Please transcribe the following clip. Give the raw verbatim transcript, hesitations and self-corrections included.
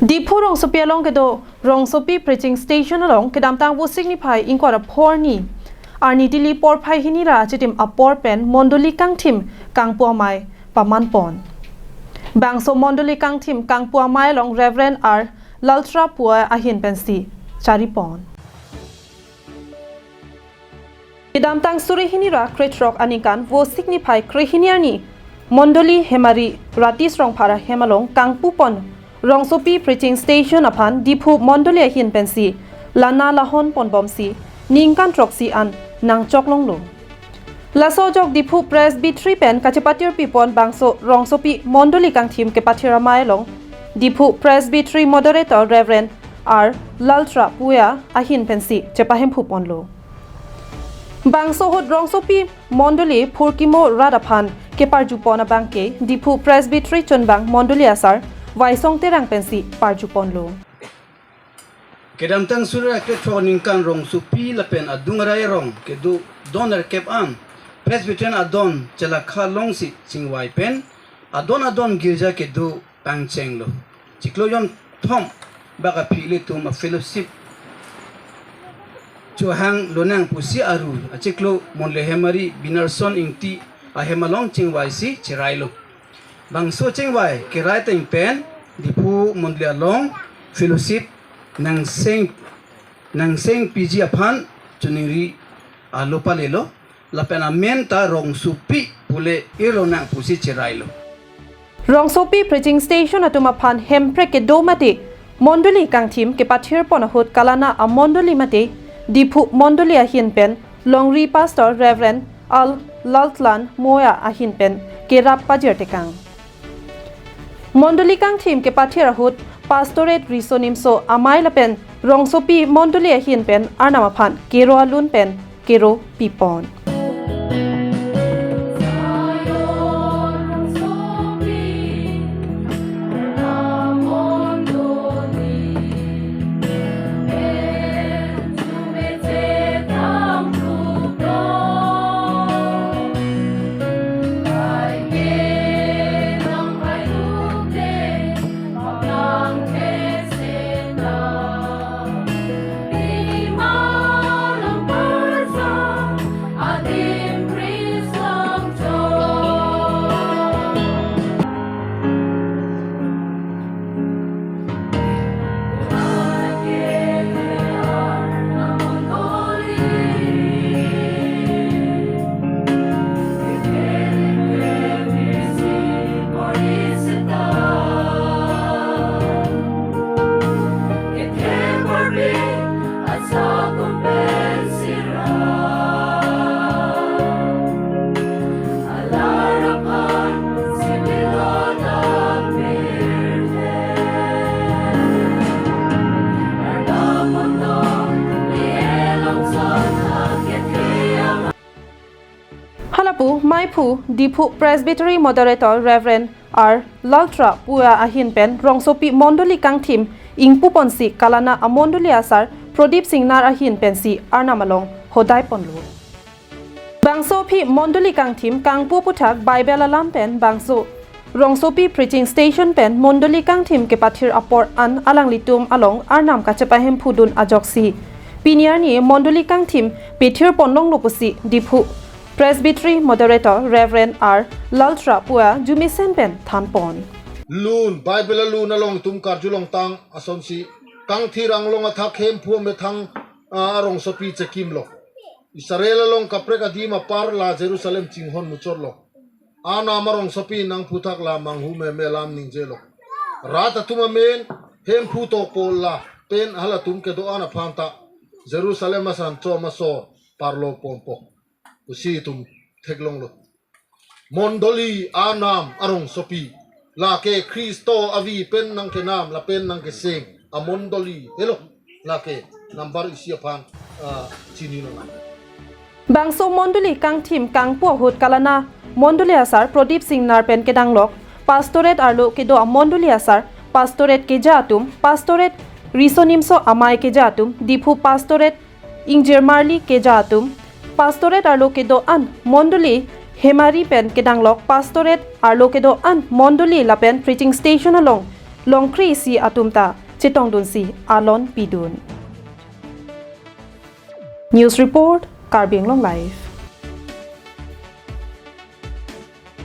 Diphu rongsopi along kedo rongsopi preaching station along kedamtang Vosik niphai ingkoi ra phongo arni arni dili porphai hini ra achitim apor pen mondoli kangthim kangpu amei paman pon. Bangso mondoli kangthim kangpu amei along Reverend R Laltra Pua ahin pensi chari pon. Kedamtang suri hini ra krethrok aningkan Vosik niphai krehini arni mondoli Hemari Ratis Rongphar ahem along kangpu pon rongsopi preaching station aphan Diphu mondoli ahin pensi lana lahon pon bomsi ningkan throksi an nangchok longlo. Laso ajok Diphu Presbytery pen kachepatirpi pon bangso rongsopi mondoli kangthim kepathir amei along Diphu Presbytery Moderator Reverend R Laltra Pua ahin pensi chepahemphu ponlo. Bangso ahut rongsopi mondoli phurkimo rat aphan keparju pon abangke Diphu Presbytery chunbang mondoli asar Waisong Terang pensi parju ponlo. Kedamtang suri ra krethrok aningkan rongsopi lapen adung arei arong kedo don erkep an Presbyterian adon chelakha longsi chingvai pen adon adon girja kedo pangchenglo. Chiklo jonthom bak aphi ilitum a-fellowship chohang lonang pusi aru achiklo mondoli Hemari Binarson Ingti ahem along chingvaisi cherailo. Bangso chingvai kerai ateng pen Diphu mondoli along fellowship nangseng nangseng piji aphan choningri alo palelo. Lapen amen ta rongsopi pule irlonang pusi cherailo. Rongsopi preaching station atum aphan hemprek kedo mate mondoli kangthim kepathir pon ahut kalana amondoli mate Diphu mondoli ahin pen longri Pastor Reverend Al Laltlan Moya ahin pen kerap pajir tekang. Mondoli kangthim kepathir ahut Pastorate Riso Nimso Amei lapen rongsopi mondoli ahin pen Arnam aphan kero alun pen kero pipon. Halapu maiphu Diphu Presbytery Moderator Reverend R Laltra Pua ahin pen rongsopi mondoli kangthim ingpu ponsi kalana amondoli asar Prodip Singnar ahin pensi Arnam along hodai ponlo. Bangso aphi mondoli kangthim kangpu aputhak Bible alam pen bangso rongsopi preaching station pen mondoli kangthim kepathir apor an alanglitum along Arnam kachepahemphu dun ajoksi pini arni mondoli kangthim pethir pon longlo pusi Diphu Presbytery Moderator Reverend R Laltra Pua arjumesen pen than pon. Lun, Bible alun along itum karju longtang asonsi, Kangthir Anglong athak Hemphu amethang, ah, arongsopi chekimlo. Israel along kaprek adim apar la Jerusalem chinghon muchotlo. Arnam arongsopi nangphuthak la manghu meme lam ningjelo. Rat atum amen Hemphu tokpo lapen halatum kedo-an aphan ta Jerusalem asan chom asor parlo ponpo pusi itum theklonglo. Mondoli Arnam arongsopi, lake Khristo avi pen nangkenam lapen nangkeseng amondoli helo, lake number isi aphan, ah, chinilo nang. Bangso mondoli kangthim kangpu ahut kalana mondoli asar Prodip Singnar pen kedanglok Pastorate arlo kedo amondoli asar, Pastorate keja atum, Pastorate Riso Nimso Amei keja atum, Diphu Pastorate Ingjirmarli keja atum, Pastorate arlo kedo-an mondoli, Hemari pen kedanglok Pastorate arlo kedo-an mondoli lapen preaching station along longkri isi atum ta chetongdunsi alon pidun. News report, Karbi Anglong Live.